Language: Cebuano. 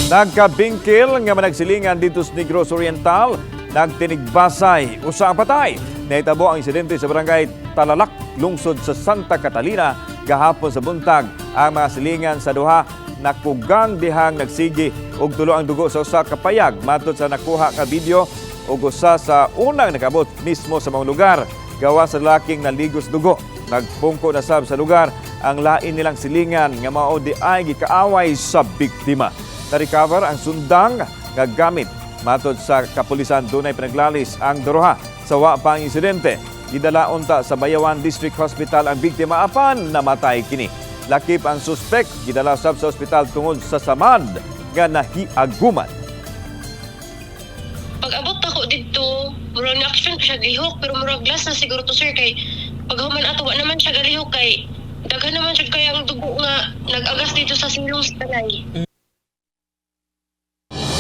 Nagkabingkil nga managsilingan dito sa Negros Oriental, nagtinigbasay, usa ang patay. Nahitabo ang insidente sa Barangay Talalak, lungsod sa Santa Catalina, gahapon sa buntag. Ang mga silingan sa duha nakugang dihang nagsigi og tulo ang dugo sa usa ka payag, matod sa nakuha nga video ug usa sa unang nakabot mismo sa mga lugar. Gawa sa lalaking naligos dugo. Nagpungko na sab sa lugar ang lain nilang silingan nga mao di ay gikaaway sa biktima. Na-recover ang sundang nga gamit. Matod sa kapulisan, dunay pinaglalis ang duha sa wa pa ang insidente. Gidala unta sa Bayawan District Hospital ang biktima apan namatay kini. Lakip ang suspek gidala sab sa ospital tungod sa samad nga nahiaguman. Pag abot ako didto, murag na-action ko siya lihok, pero murag last na siguro to, sir, kay pag human ato, wa naman siya galihok kay daghan naman siya kay ang dugo nga nag-agas dito sa silong sa tanay.